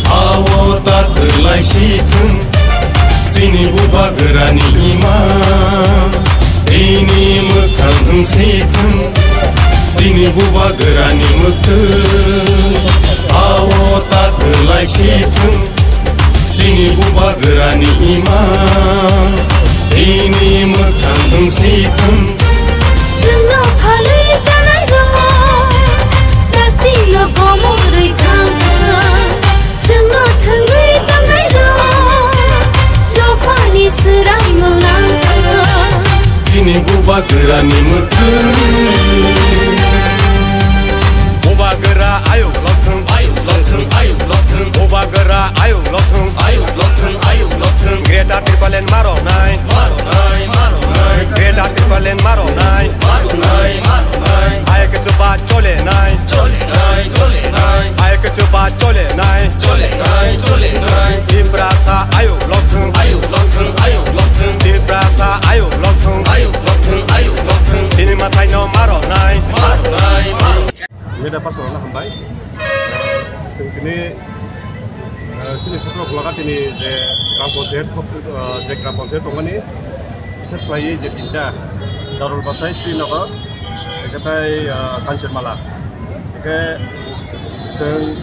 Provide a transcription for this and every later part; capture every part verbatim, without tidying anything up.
Awo ta kwlai si thung, chini bubagrani ima, bini mwkhang wng si thung, chini bubagrani mwktwng. Awo ta kwlai si thung, chini bubagrani ima, bini mwkhang wng si thung. Chwngno phalwi chanairok, dakti no komon rwi thang thang. Chwngno thwngwi tongnairok, dophani swrangno nang thang. Chini bubagrani mwktwng. Bubagra ayuk lokthwng, ayuk lokthwng, ayuk lokthwng. Bubagra ayuk lokthwng, ayuk lokthwng, ayuk lokthwng. Greater Tipraland maronai, maronai, maronai. Greater Tipraland maronai, maronai, maronai. Ayuk chuba cholenai, cholenai, cholenai. Ayuk chuba cholenai, cholenai, cholenai. Tiprasa ayuk lokthwng, ayuk lokthwng, ayuk lokthwng. Tiprasa ayuk lokthwng, ayuk lokthwng, ayuk lokthwng. Chini mwtaino maronai, maronai, maronai. Media person rokno hambai. Chwng tini, eh, chini Sotro Golaghatini je gram panchayat khop, eh, je gram panchayat tongmani, bises khlaiwi je tinta, Darul Basai, Srinagar, eke tai, eh, Kanchanmala. Eke chwng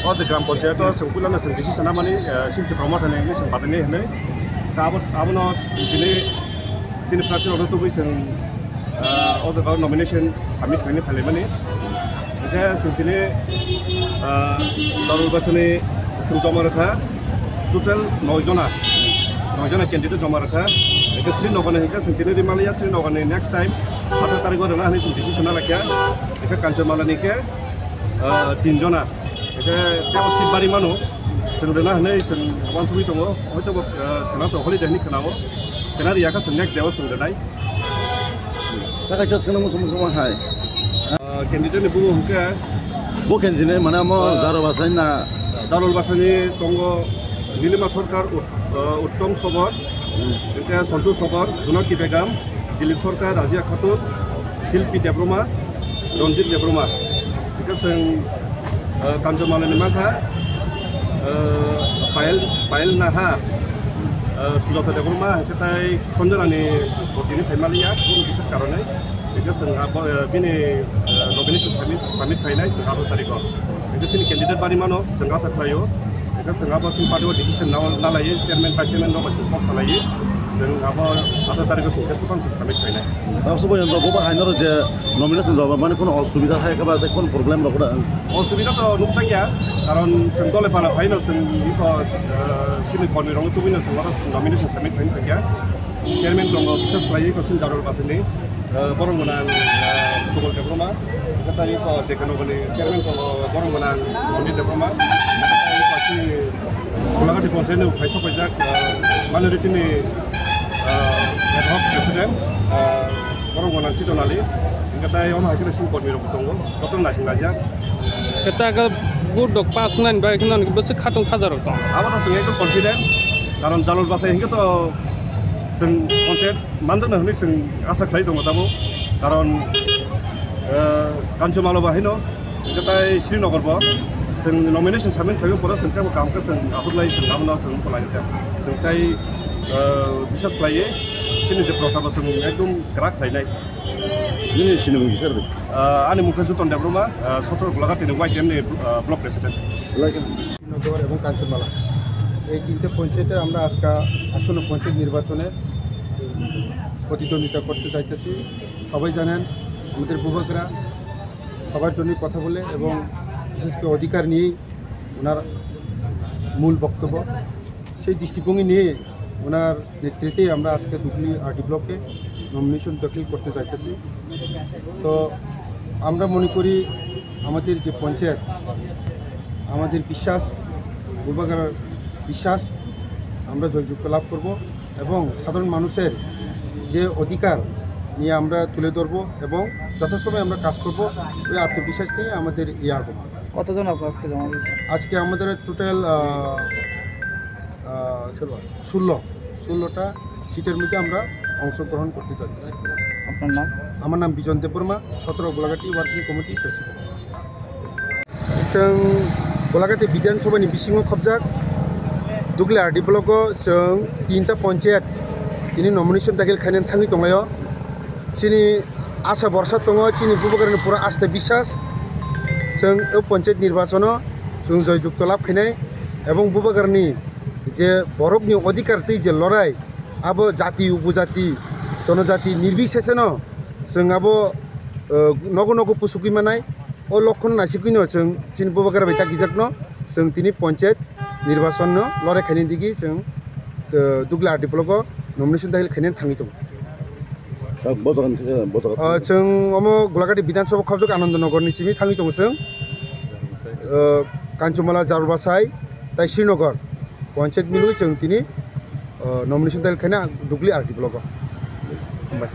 o je gram panchayat o chwng puilano chwng decision namani, eh, sinti promote hwnwi chwng badani hwnwi. Ta abo, abono tini chini prarthi rokno tubui chwng ah, o jaga nomination submit khaini phailaimani. Hingke chwng tini, ah, Darul Basani chwng joma rwkha total noi jona, noi jona candidate joma rwkha. Hingke Srinagarni hingke chwng tini rimaliya, Srinagarni next time atharo tarikgo rwna hinwi chwng decision nalaikha. Hingke Kanchanmalani hingke, ah, tin jona. Hingke tebo seat bari mano, chwng rwna hinwi chwng uansugwi tongo. Hoitobo, ah, khwna to holiday hinwi khwnao. Khwna riyakha chwng next day o chwng rwnai. Ta kaisa swngna muchung muchung hai. Ah, candidate ni bumo hwnkhe bo candidate mane amo ah, Darul Basai na? Darul Basani tongo Nilima Sarkar, Ut-, ah, Uttom Sobor, hmm, hwnkhe Santosh Sobor, Junaki Begum, Dilip Sarkar, Razia Khatun, Silpi Debbarma, Ranjit Debbarma. Hwnkhe chwng ah, Kanchanmalani mankha, ah, Payal, Payal Naha, ah, Sujata Debbarma, hwnkhe tai Sanjana ni vote ni phaimaliya, bini bises karone. Hwnkhe chwng abo, ah, bini, ah, nomination submit, submit khainai chwng atharo tarikh o. Hwnkhe chini candidate bari mano, chwng asa khlaio. Hwnkhe chwng abo chini party o decision na, na laiwi chairman, vice chairman rok bai chwng kok salaiwi. Chwng abo atharo tarikh o chwng jeswk phano chwng submit khainai. Tabuk bo, bo, bo haino je nomination joma mani kono osubida hai khe ba, tei kono problem rok da? Osubida to nukjakya, karon chwng dole pala phaino chwng iko, eh, chini kormi rokno tubui no chwng oro chwng nomination submit khaini thangya. Chairman tongo, bises khlaiwi iko chini Darul Basani, eh, borok gwnang, eh, Subal Debbarma, tei iko je kono boni chairman tongo, borok gwnang Monjit Debbarma, tei iko chini Golagati Panchayat ni uphai sokphaijak, ah, minority ni, ah, ad hoc president, ah, borok gwnang Chitto Nali, hingke tai omo hai khe sini kormi rok tongo, joto naising laijak. Keta ka vote rok pass nani bai kheno bwswk khatung khaja rok tong. Abo to chwng ekdom confident, karon Darul Basai hingke to chwng panchayat manjakna hwnwi chwng asa khlai tongo tabuk, karon, eh, Kanchanmala bo haino, hingke tai Srinagar bo, chwng nomination submit khlaiwi pore chwng teibo kaham khe chwng achuklai chwng abono chwng wngkha lai khe. Chwng tai, eh, bisas khlaiwi chini je prochar bo chwng ekdom kwrak khlainai. Nini sinimung kisa rwdi. Eh, ani mung khe Juton Debbarma, eh, Sotro Golaghatini Y T M ni, eh, block president. Belai khe. নগর এবং কাঞ্চনমালা, এই তিনটে পঞ্চায়েতে আমরা আজকে আসন্ন পঞ্চায়েত নির্বাচনে প্রতিদ্বন্দ্বিতা করতে চাইতেছি। সবাই জানেন, আমাদের বুবাগরা সবার জন্যই কথা বলে এবং বিশেষ করে অধিকার নিয়েই ওনার মূল বক্তব্য। সেই দৃষ্টিভঙ্গি নিয়ে ওনার নেতৃত্বেই আমরা আজকে ধুবড়ী আরডি ব্লকে নমিনেশন দাখিল করতে চাইতেছি। তো আমরা মনে করি আমাদের যে পঞ্চায়েত, আমাদের বিশ্বাস, বুবাগরার বিশ্বাস, আমরা জয়যুক্ত লাভ করব এবং সাধারণ মানুষের যে অধিকার নিয়ে আমরা তুলে ধরব এবং যথাসময়ে আমরা কাজ করব, ওই আত্মবিশ্বাস নিয়ে আমাদের এই আগমন। কতজন আপনার আজকে জমা দিয়েছে? আজকে আমাদের টোটাল, আহ, আহ, ষোলো। ষোলো, ষোলোটা সিটের মধ্যে আমরা অংশগ্রহণ করতে চাচ্ছি। আপনার নাম? আমার নাম বিজন দেববর্মা, সতেরো গোলাঘাটি ওয়ার্কিং কমিটির প্রেসিডেন্ট। এই Chwng Golagati Bidhan Sabha ni bisingo khobjak Dugli R D block o chwng tinta ponchayat tini nomination dakhil khainani thangwi tonglaio. Chini asa borsa tongo, chini bubagrani pura asta biswas. Chwng o ponchayat nirbachano chwng joy jukto lab khainai ebong bubagrani je borokni odhikar tei je lorai, abo jati, upojati, jonojati nirbiseseno chwng abo, eh, nogo nogo pusugwi manai. O lokhon naisigwino chwng chini bubagra bai dagijakno chwng tini ponchayat nirbachonno lorai khainani digi chwng, eh, Dugli R D block o nomination dakhil khainani thangwi tongo. Tak bo jaga ni, eh, bo jaga. Ah, chwng omo Golagati Bidhan Sabha khobjak Anandanagar ni simi thangwi tongo chwng. Ah, Kanchumala, Jarbasai, tai Srinagar ponchayat milwi chwng tini, ah, nomination dakhil khaina Dugli R D block o. Hambai.